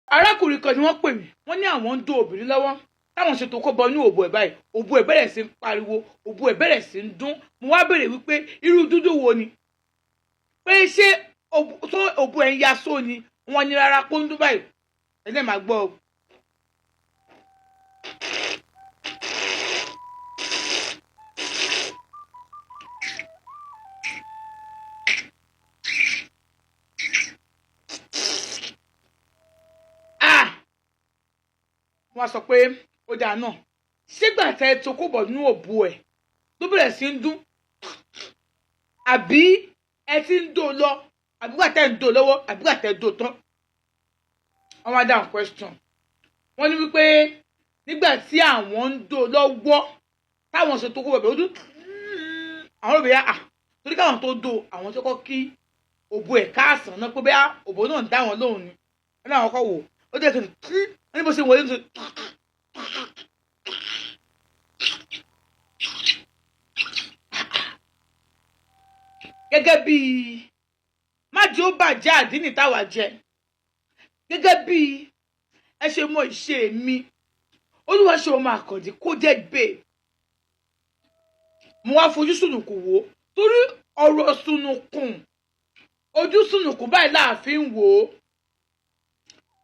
Arákùnrin kan ni wọ́n pè mí, wọ́n ní àwọn ń dó obìnrin lọ́wọ́, táwọn ṣètò kó bọ ní òbò ẹ̀ báyìí, òbò ẹ̀ bẹ̀rẹ̀ sí ń pariwo, òbò ẹ̀ bẹ̀rẹ̀ sí ń dún. Mo wá béèrè wípé irú dúdú wo ni, pé ṣé òbò ẹ̀ ń ya só ni? Wọ́n ní rárá, pé ó ń dún báyìí. Ẹ lè máa gbọ́ o. Ah! Wọ́n sọ pé ó dáa náà, sígbà tẹ́ ẹ tó kó bọ̀ nínú òbò ẹ̀ tó bẹ̀rẹ̀ sí ń dún, àbí ẹ ti ń dó lọ, àbígbà tẹ́ ń dó lọ́wọ́, àbígbà tẹ́ dó tán? Wọ́n wá dáhùn question. Wọ́n ní wípé nígbà tí àwọn ń dó lọ́wọ́, táwọn ṣe tó kó bọ̀ bẹ̀ ó dún, àwọn òbí yà á torí káwọn tó dó, àwọn tó kọ́ kí òbò ẹ̀ káàsán náà, pé bẹ́ẹ̀ òbò náà ń dá wọn lóhùn ni. Wọ́n ní àwọn kọ́ wò ó dẹ̀ kẹ́tù, wọ́n ní bó ṣe wọlé ní gẹ́gẹ́ bíi májì ó bàjẹ́ àdínì táwa jẹ, gẹ́gẹ́ bíi ẹ ṣe mọ ìṣe mi, olúwa ṣe ọmọ àkàndí coded babe. Mo wá fojú sùnùkùn wò ó, torí ọ̀rọ̀ sùnùkùn, ojú sùnùkùn báyìí láàfin wò ó.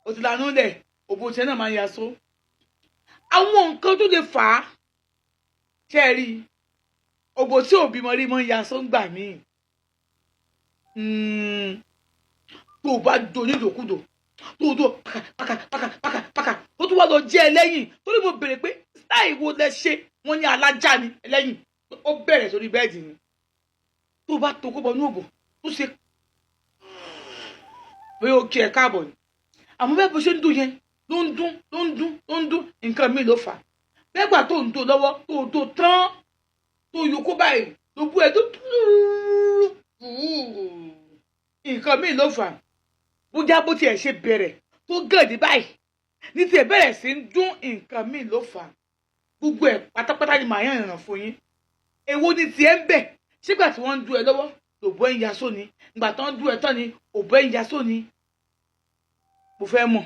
Ó ti lanú lẹ̀, òbò tiẹ̀ náà máa ń yaṣó. Àwọn nǹkan tó lè fà á ṣe é rí, òbò tí òbí mọ rí máa ń yaṣó ń gbà míì. Tó o bá do nídòkúdò, tó o do pàkà pàkà pàkà pàkà pàkà, ó tún wá lọ jẹ́ ẹlẹ́yìn, torí mo béèrè pé style wo lẹ ṣe, wọ́n ní alájà ni ẹlẹ́yìn, ó bẹ̀rẹ̀ sórí bẹ́ẹ̀dì ni. Tó o bá tó kó bọ ní òbò tó ṣe pé ó kí ẹ káàbọ̀ ni, àmọ́ bẹ́ẹ̀ bó ṣe ń dún yẹn ló ń dún, ló ń dún, ló ń dún, nǹkan mi ló fà á. Bẹ́ẹ̀ gbà tó ń dún lọ́wọ́, tó o dún tán, tó yòókù báyìí ló bú ẹ tó, nǹkan míì ló fà á. Bójá bó tiẹ̀ ṣe bẹ̀rẹ̀ tó gàdí báyìí ní tiẹ̀ bẹ̀rẹ̀ sí ń dún, nǹkan míì ló fà á. Gbogbo ẹ̀ pátápátá ni màá yàn ìrànà fún yín. Èwo ni tiẹ̀ ń bẹ̀? Sígbà tí wọ́n ń dún ẹ lọ́wọ́ lòbó ẹ̀ ń ya sóni, ìgbà tó ń dún ẹ tán ni òbó ẹ̀ ń ya sóni? Mo fẹ́ mọ̀.